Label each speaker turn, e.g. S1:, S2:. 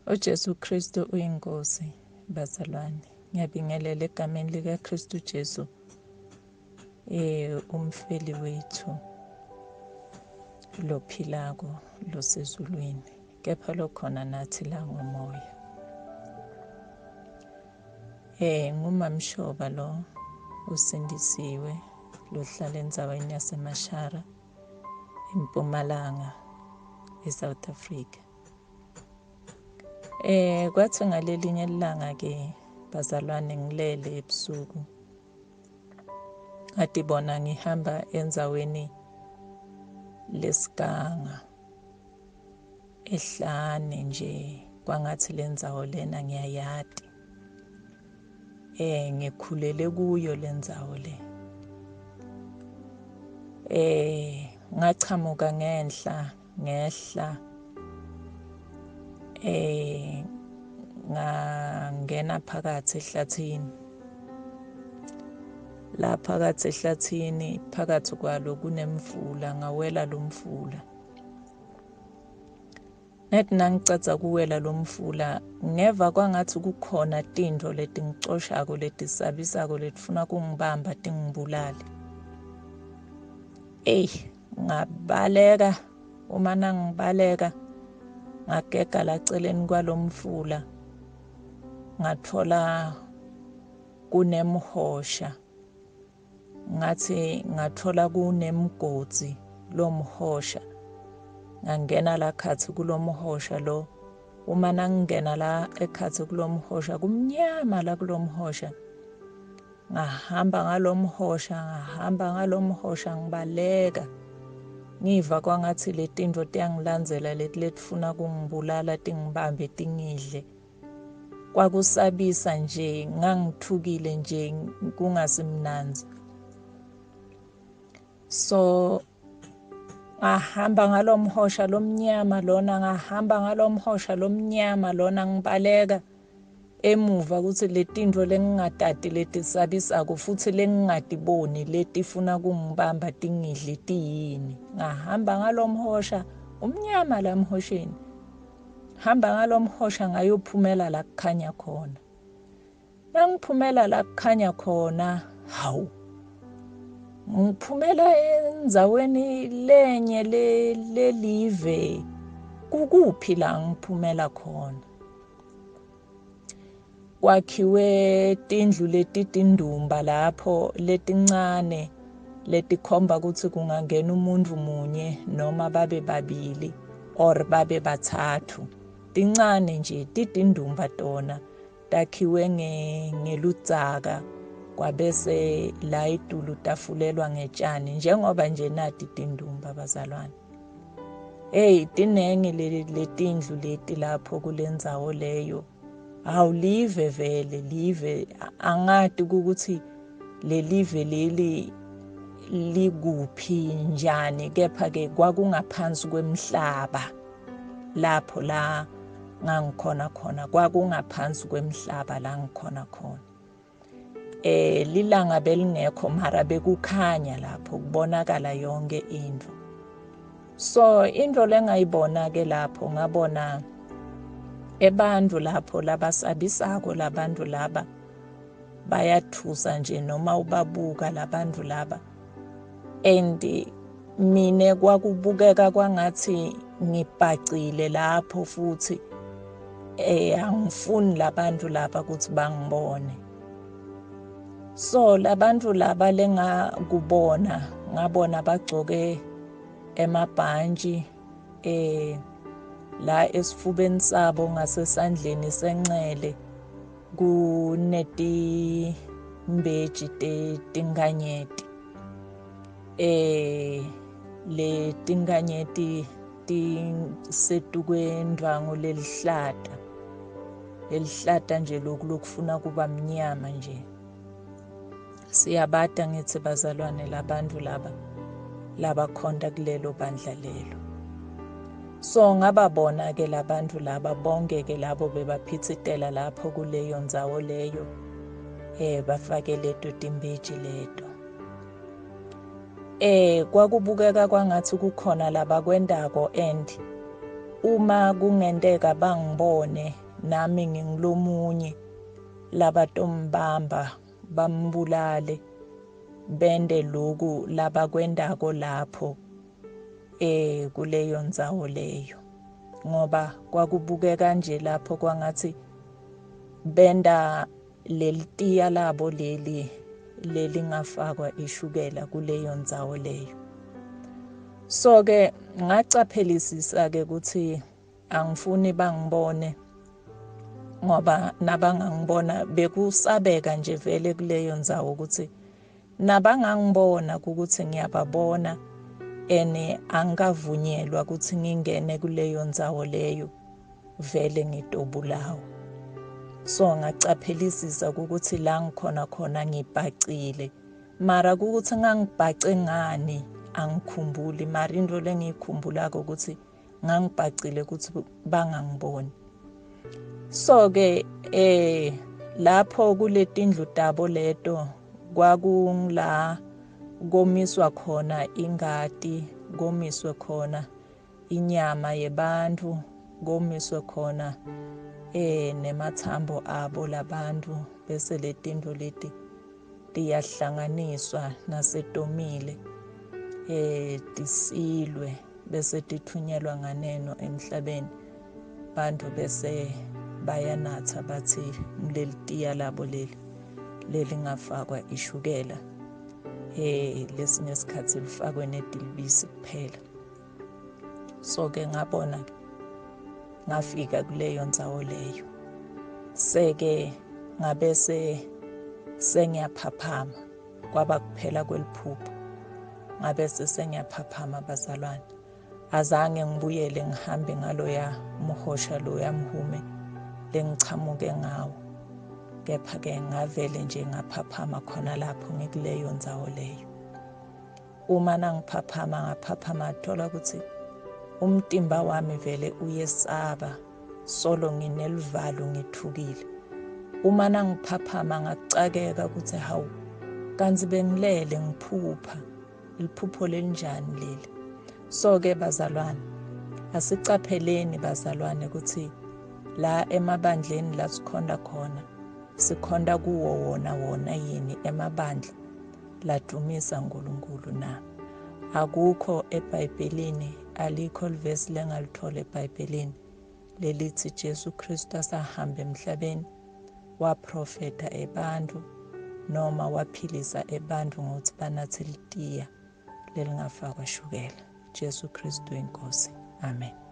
S1: UJesu Kristu uyinkosi bazalwane. Ngiyabingelela egameni likaKristu Jesu umfeli wethu lophilako losezulwini kepha lokhona nathi la ngomoya. Ngumamshoba lo usindisiwe lohlala endzaweni yaseMashara eMpumalanga eSouth Africa. Kwathi ngalelinye ilanga ke bazalwane ngilele ebusuku. Ngatibona ngihamba endzaweni lesiganga ehlane nje kwangathi lendzawo lena ngiyayati. Ngikhulele kuyo lendzawo le. Ngachamuka ngenhla ngehla ngangena phakathi ehlathini. La phakathi ehlathini phakathi kwalo kunemfula ngawela lo mfula. Ngathi nangicedza kuwela lo mfula ngeva kwangathi kukhona tintfo letingicoshako letisabisako letifuna kungibamba tingibulale. Eyi ngabaleka uma nangibaleka ngagega laceleni kwalomfula ngathola kunemhosha ngathi ngathola kunemgodi lomhosha ngangena la khathi kulomhosha lo uma nangingena la ekhathi kulomhosha kumnyama la kulomhosha ngahamba ngalomhosha ngahamba ngalomhosha ngibaleka ngiva kwangathi letintfo tiyangilandzela leti letifuna kungibulala tingibambe tingidle kwakusabisa nje ngangithukile nje kungasimnandzi so ngahamba ngalomhosha lomnyama lona ngahamba ngalomhosha lomnyama lona ngibaleka emuva ukuthi letintfo lengingatati letisabisako futhi lengingatiboni letifuna kungibamba tingidle tiyini ngahamba ngalomhosha umnyama la mhosheni hamba ngalomhosha ngayophumela la kukhanya khona nangiphumela la kukhanya khona hawu ngiphumela endzaweni lenye lelive kukuphi la ngiphumela khona kwakhiwe tindlu letitindumba lapho letincane letikhomba ukuthi kungangena umuntu munye noma babe babili or babe bathathu tincane nje titindumba tona takhiwe ngeludzaka kwabese la idulu tafulelwa ngetshani njengoba nje nati tindumba bazalwane. Hey tinengi letindlu leti lapho kulendzawo leyo hawu live vele live angati ukuthi lelive leli likuphi njani kepha ke kwakungaphansi kwemhlaba lapho la ngangikhona khona kwakungaphansi kwemhlaba la ngikhona khona lilanga belingekho mara bekukhanya lapho kubonakala yonke into so into lengayibona ke lapho ngabona ebantu lapho labasabisako labantu laba bayathusa nje noma ubabuka labantu laba and mine kwakubukeka kwangathi ngibhacile lapho futhi angifuni labantu laba ukuthi bangibone so labantu laba lengakubona ngabona bagcoke emabhantshi la esifubeni sabo ngasesandleni senxele kunetimbeji tetinkanyeti le tinkanyeti tisetukwendwangu lelihlata lelihlata nje lokhu lokufuna kuba mnyama nje siyabata ngithi bazalwane labantu laba labakhonta kulelo bandla lelo so ngababona ke labantu laba bonke ke labo bebaphitsitela lapho kuleyo ndzawo leyo bafake leto timbeji leto kwakubukeka kwangathi kukhona labakwendako and Uma kungenteka bangibone nami ngingulomunye labatombamba bambulale bende loku labakwendako lapho kuleyo ndzawo leyo, ngoba kwakubukeka nje lapho kwangathi benda lelitiya labo leli lelingafakwa ishukela kuleyo ndzawo leyo. So ke ngacaphelisisa ke ukuthi angifuni bangibone, ngoba nabangangibona bekusabeka nje vele kuleyo ndzawo ukuthi nabangangibona ukuthi ngiyababona ene angikavunyelwa ukuthi ngingene kuleyo ndzawo leyo, vele ngitobulawa. So ngacaphelisisa ukuthi la ngikhona khona ngibhacile, mara ukuthi ngangibhace ngani angikhumbuli, mara into lengiyikhumbulako ukuthi ngangibhacile ukuthi bangangiboni. So ke lapho kuletindlu tabo leto kwakungila komiswa khona ingati, komiswe khona inyama yebantu, komiswe khona nemathambo abo labantu, bese letindlu leti tiyahlanganiswa nasetomile tisilwe bese tithunyelwa nganeno emhlabeni, bantu bese bayanatha bathi ngilelitiya labo leli lelingafakwa ishukela, lesinye isikhathi lifakwe nedilibisi kuphela. So ke ngabona ngafika kuleyo ndzawo leyo, seke ngabese sengiyaphaphama, kwaba kuphela kweliphupho. Ngabese sengiyaphaphama bazalwane, azange ngibuyele ngihambe ngaloya muhosha loya mhume lengichamuke ngawo, kepha ke ngavele nje ngaphaphama khona lapho ngikuleyo ndzawo leyo. Uma nangiphaphama ngaphaphama ngathola ukuthi umtimba wami vele uyesaba, solo nginelivalo ngithukile. Uma nangiphaphama ngacakeka ukuthi hawu, kanti bengilele ngiphupha, liphupho lelinjani leli? So ke bazalwane, asicapheleni bazalwane ukuthi la emabandleni la sikhonda khona, sikhonda kuwo wona yini emabandla ladumisa uNkulunkulu na? Akukho eBhayibhelini, alikho livesi lengalithola eBhayibhelini lelithi Jesu Kristu asahamba emhlabeni waprofetha ebantu noma waphilisa ebantu ngokuthi banathe litiya lelingafakwa shukela. Jesu Kristu inkosi. Amen.